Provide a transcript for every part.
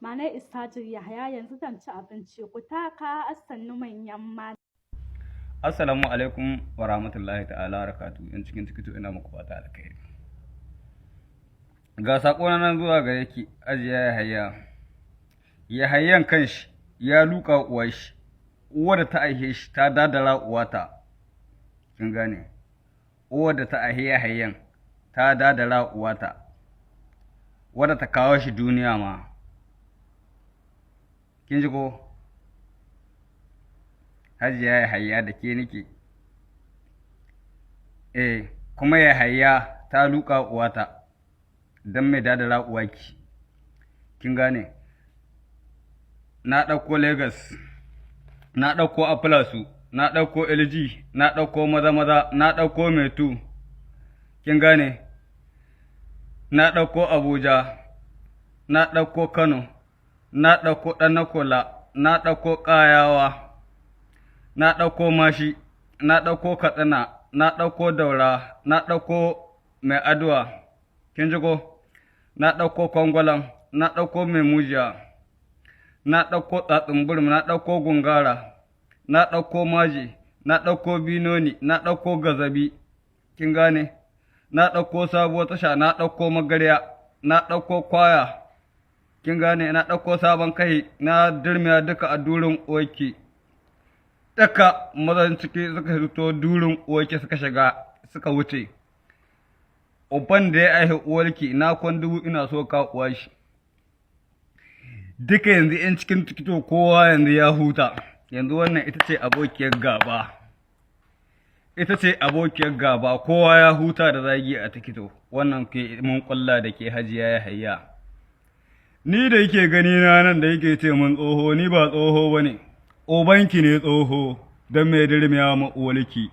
My name is Tajir Yahaya, yanzu zan ci abinci. Ku taka sannu manyan mata. Assalamu alaikum wa rahmatullahi ta'ala wa barakatuh. Yan cikin tikito, ina muku fata alkhairi. Ga sako na nan zuwa gare ki, Hajiya Yahaya. Yahayan kanshi ya luka uwar shi. Uwar da ta aihe shi ta dadara uwata. Kin gane? Uwar da ta aihe Yahayan ta dadara uwata. Wadda ta kawo shi duniya ma. Kin ji ko? Hajiya Yahaya, da ke nake. Eh, kuma Yahaya ta luka uwata don mai dadara uwaki. Kin gane? Na ɗauko Lagos, na ɗauko Aflasu, na ɗauko LG, na ɗauko maza maza, na ɗauko Metu. Kin gane? Na ɗauko Abuja, na ɗauko Kano, na ɗauko Ɗanakola, na ɗauko Ƙayawa, na ɗauko Mashi, na ɗauko Katsina, na ɗauko Daura, na ɗauko Mai Aduwa, kin ji ko? Na ɗauko Kwangwalan, na ɗauko Mai Mujiya, na ɗauko Tsatsunburum, na ɗauko Gungara, na ɗauko Maji, na ɗauko Binoni, na ɗauko Gazabi, kin gane? Na ɗauko Sabuwar Tasha, na ɗauko Magarya, na ɗauko Kwaya, kin gane? Na ɗauko Sabon Kai, na dirmiya duka a durin oki. Duka mazan ciki suka fito durin uwarki, suka shiga suka wuce. Uban da ya aihi uwarki, na kwan dubu ina so ka uwa shi. Duka yanzu yan cikin tikito, kowa yanzu ya huta. Yanzu wannan ita ce abokiyar gaba, ita ce abokiyar gaba. Kowa ya huta da zagi a tikito. Wannan ke mun kulla da ke, Hajiya Yahaya. Ni da yake gani na nan da yake ce mun tsoho, ni ba tsoho ba ne, ubanki ne tsoho, don mai dirmiya ma uwarki,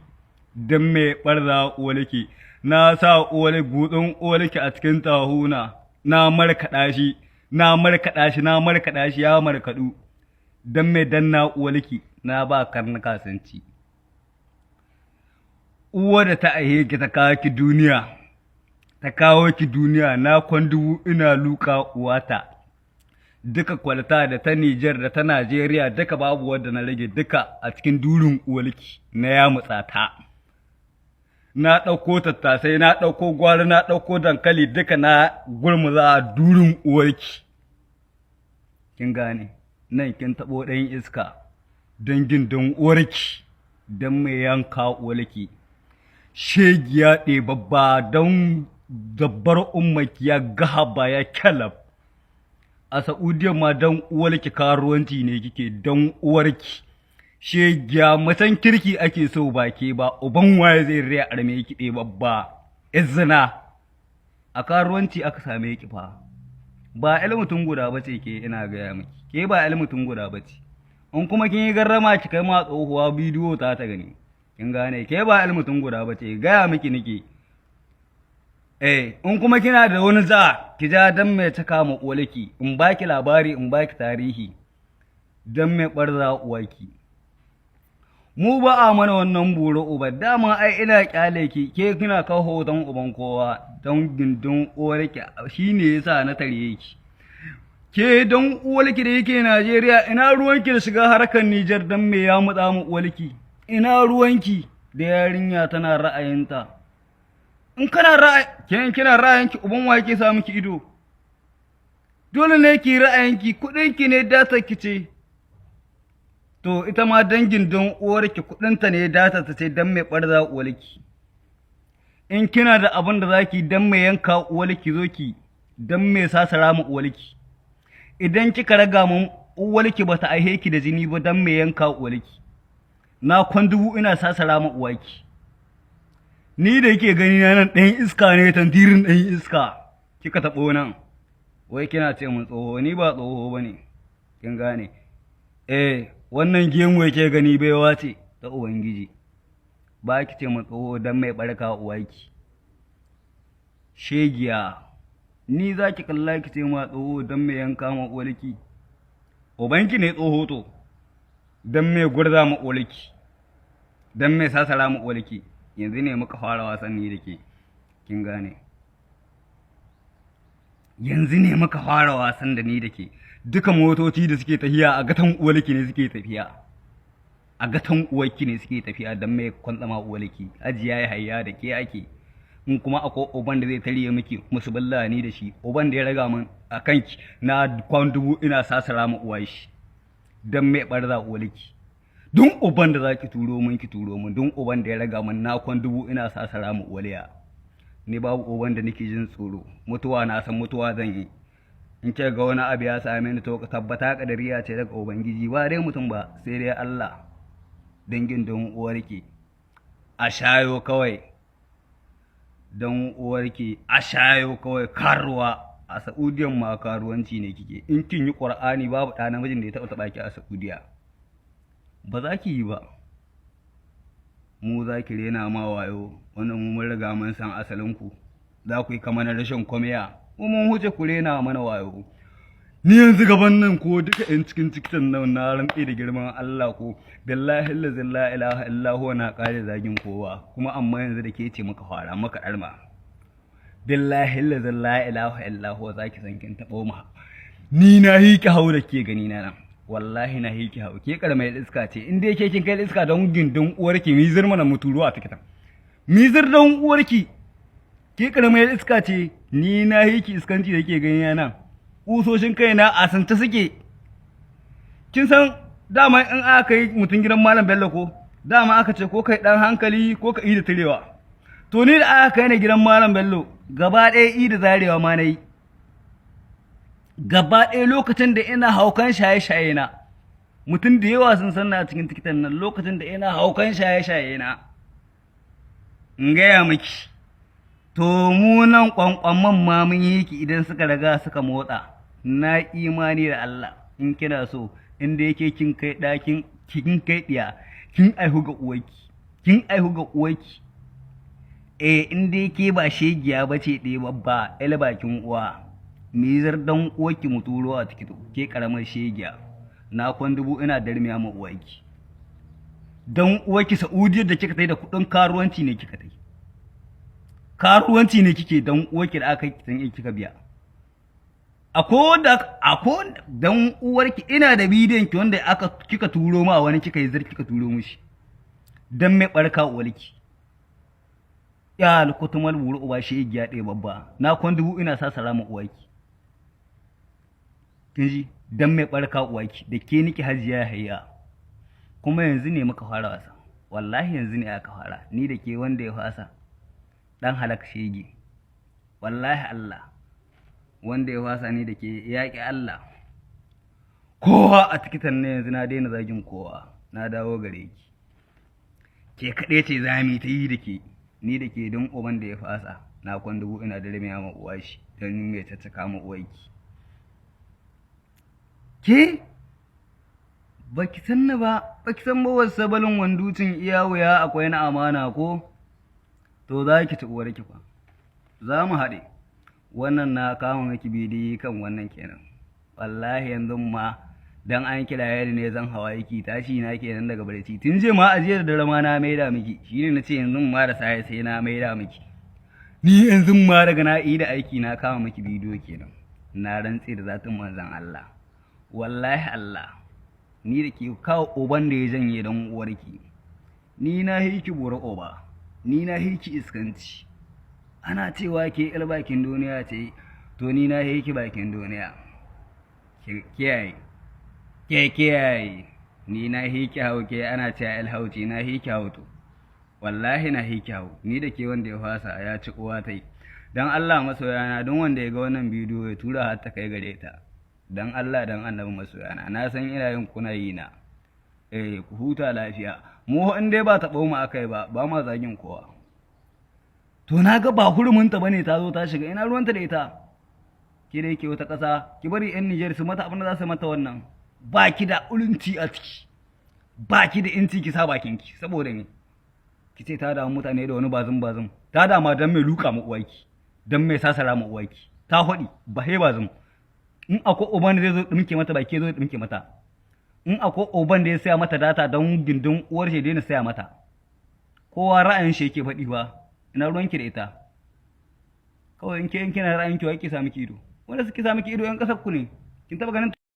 don mai ɓarza uwarki. Na sa uwar gutsun uwarki a cikin tahuna, na markaɗa shi, na markaɗa shi, na markaɗa shi, ya markaɗu, don mai danna uwarki, na ba karnuka sun ci. Uwar da ta aihe ki, ta kawo ki duniya, ta kawo ki duniya, na kwan dubu ina luka uwata. Duka kwalta da ta Nijar da ta Najeriya duka babu wadda na rage, duka a cikin durin uwarki na ya mutsa ta. Na ɗauko tattasai, na ɗauko gwari, na ɗauko dankali, duka na gurmuza a durin uwarki. Kin gane? Nan kin taɓo ɗan iska, dangin don uwarki, don mai yanka uwarki. Shegiya ɗebabba, don dabbar ummaki ya gahaba ya kyalab. A Saudiya ma don uwarki karuwanci ne kike, don uwarki. Shegiya, macen kirki ake so ba ke ba, uban waye zai riya arme ki, ɗebabba? Izina. A karuwanci aka same ki fa. Ba ƴar mutum guda ba ce ke, ina gaya miki. Ke ba ƴar mutum guda ba ce. In kuma kin yi garrama, ki kai ma tsohuwa bidiyo ta ta gani. Kin gane? Ke ba ƴar mutum guda ba ce, gaya miki nike. Eh, in kuma kina da wani za ki ja dan mai caka ma uwarki, in baki labari, in baki tarihi, dan mai ɓarza uwarki. Mu ba a mana wannan buro uba, dama ai ina kyale ki, ke kina kawo hoton uban kowa, don gindin uwarki shine yasa na tare ki. Ke don uwarki da yake Najeriya, ina ruwanki da shiga harkar Nijar, don me ya mutsa mu uwarki? Ina ruwanki da yarinya tana ra'ayinta? In kana ra'ayi, ke kina ra'ayinki, uban wa yake sa miki ido? Dole ne ki ra'ayinki, kuɗinki ne, data ki ce. To ita ma dangin don uwarki, kuɗinta ne, data ta ce, don mai ɓarza uwarki. In kina da abin da zaki don mai yanka uwarki, zo ki don mai sasara mu uwarki. Idan kika raga mun, uwarki bata aihe ki da jini ba, don mai yanka uwarki. Na kwan dubu ina sasara ma uwarki. Ni da yake gani na nan ɗan iska ne, tantirin ɗan iska. Kika taɓo nan. Wai kina ce mun tsoho, ni ba tsoho ba ne. Kin gane? Eh, wannan gemu yake gani baiwa ce ta Ubangiji. Ba ki ce mun tsoho, don mai ɓarka uwarki. Shegiya, ni za ki kalla ki ce ma tsoho, don mai yanka ma uwarki? Ubanki ne tsoho to, don mai gurza ma uwarki, don mai sasara ma uwarki. Yanzu ne muka fara wasanni da ke, kin gane? Yanzu ne muka fara wasan da ni da ke. Duka motoci da suke tafiya a gatan uwarki ne suke tafiya. A gatan uwarki ne suke tafiya don mai kwantsama uwarki. Ajiya ya hayya da ke ake. In kuma akwai uban da zai tare miki musu balla ni da shi, uban da ya raga min a kanki na kwan dubu ina sasara ma uwar shi. Don mai barza uwarki. Dun uban da zaki turo min ki turo min, dun uban da ya raga min na kwan dubu ina sasara ma uwaliya. Ni babu uban da nake jin tsoro, mutuwa na san mutuwa zan yi. In ce ga wani abu ya same ni to ka tabbata kadariya ce daga ubangiji, ba dai mutum ba, sai dai Allah. Dangin don uwarki a shayo kawai, don uwarki a shayo kawai. Karuwa a Saudiyan ma karuwanci ne kike. In kin yi Qur'ani babu ɗa namijin da ya taɓa taɓa ki a Saudiya. Ba za ki yi ba. Mu za ki rena ma wayo, wannan mu mun riga mun san asalinku. Za ku yi kamar rashin kwamiya, mu mun huce ku rena mana wayo. Ni yanzu gaban nan ko duka yan cikin cikin nan, na rantse da girman Allah ko billahi allazi la ilaha illa huwa na kare zagin kowa kuma, amma yanzu da ke ce muka fara maka darma. Billahi allazi la ilaha illa huwa zaki san kin tabo ma. Ni na hiki hau da ke gani na nan, wallahi na hiki hau. Ke karamar iska ce, in dai ke kin kai iska don gindin uwarki mizir mana muturu a tikitan mizir don uwarki. Ke karamar iska ce, ni na hiki iskanci da ke gani na nan. Kusoshin kaina a sance suke. Kin san dama in aka yi mutum gidan Malam Bello ko dama aka ce ko kai dan hankali ko ka yi da tirewa. To ni da aka kai ni gidan Malam Bello gaba ɗaya i da zarewa ma na yi gaba ɗaya. Lokacin da ina haukan shaye-shaye na, mutum da yawa sun san na cikin tikitan nan, lokacin da ina haukan shaye-shaye na, in gaya miki, to mu nan kwankwaman ma mun yi ki idan suka riga suka motsa. Na imani da Allah, in kina so, in da yake kin kai ɗakin kin kai ɗiya, kin aihu ga uwarki, kin aihu ga uwarki. Eh, in dai ke ba shegiya ba ce ɗaya babba ƴar bakin uwa, mizar dan uwarki mu turo a tikito. Ke karamar shegiya, na kwan dubu ina darmiya ma uwarki. Dan uwarki Saudiya da kika tai da kuɗin karuwanci ne kika tai, karuwanci ne kike. Dan uwarki da aka yi kika biya. Akwai wanda akwai dan uwarki ina da bidiyon ki wanda aka kika turo ma wani, kika yi zir kika turo mishi. Dan mai barka uwarki ya alkutumal wuri uba shegiya ɗaya babba, na kwan dubu ina sa salama uwarki. Kin ji? Dan mai barka uwarki da ke niki Hajiya Hayya. Kuma yanzu ne muka fara wasa, wallahi yanzu ne aka fara ni da ke. Wanda ya fasa dan halak shege, wallahi Allah wanda ya fasa ni da ke yaƙi Allah. Kowa a tikitan ne yanzu na daina zagin kowa, na dawo gare ki. Ke kaɗai ce za mu ta yi da ke, ni da ke. Don uban da ya fasa na kwan dubu ina da ramiya ma uwa shi don mai caccaka ma uwarki. Ke baki san ni ba, baki san ba wasu sabalin wanducin iya wuya akwai na amana ko to za ki ci uwarki fa. Za mu haɗe wannan, na kama miki bidiyi kan wannan kenan. Wallahi yanzu ma dan an kira ni ne zan hawa aiki, tashi na kenan daga barci tun je ma ajiyar da dare ma na maida miki shine na ce yanzu ma da sai sai na maida miki. Ni yanzu ma daga na yi da aiki na kama miki bidiyo kenan. Na rantse da zatin manzon Allah, wallahi Allah ni da ke kawo uban da ya janye don uwarki. Ni na hiki bura uba, ni na hiki iskanci. Ana cewa ke yar bakin duniya ce, to ni na hiki bakin duniya. Kiyaye ke, kiyaye, ni na hiki hau. Ke ana cewa el hauci, na hiki hau. To wallahi na hiki hau. Ni da ke wanda ya fasa ya ci uwa tai. Dan Allah masoyana, don wanda ya ga wannan bidiyo ya tura har ta kai gare ta. Dan Allah dan Annabi masoyana, na san ina yin kuna yi na. Eh, ku huta lafiya. Mu in dai ba taɓo mu akai ba, ba ma zagin kowa. To na ga ba huruminta bane, ta zo ta shiga, ina ruwanta da ita? Ke da yake wata ƙasa, ki bari yan Nijar su mata abin da za su mata. Wannan ba ki da ulunci a ciki, ba ki da inci ki sa bakin ki. Saboda me ki ce ta damu mutane da wani bazin bazin ta dama? Dan mai luka mu uwarki, dan mai sasara mu uwarki ta faɗi ba he bazin. In akwai uban da zai zo dimke mata baki, zo dimke mata. In akwai uban da ya saya mata data, don gindin uwar shi daina saya mata. Kowa ra'ayin shi yake faɗi ba, ina ruwanki da ita? Kawai in ke in kina ra'ayin ki, wa yake sa miki ido? Wanda suke sa miki ido yan kasar ku ne. Kin taba ganin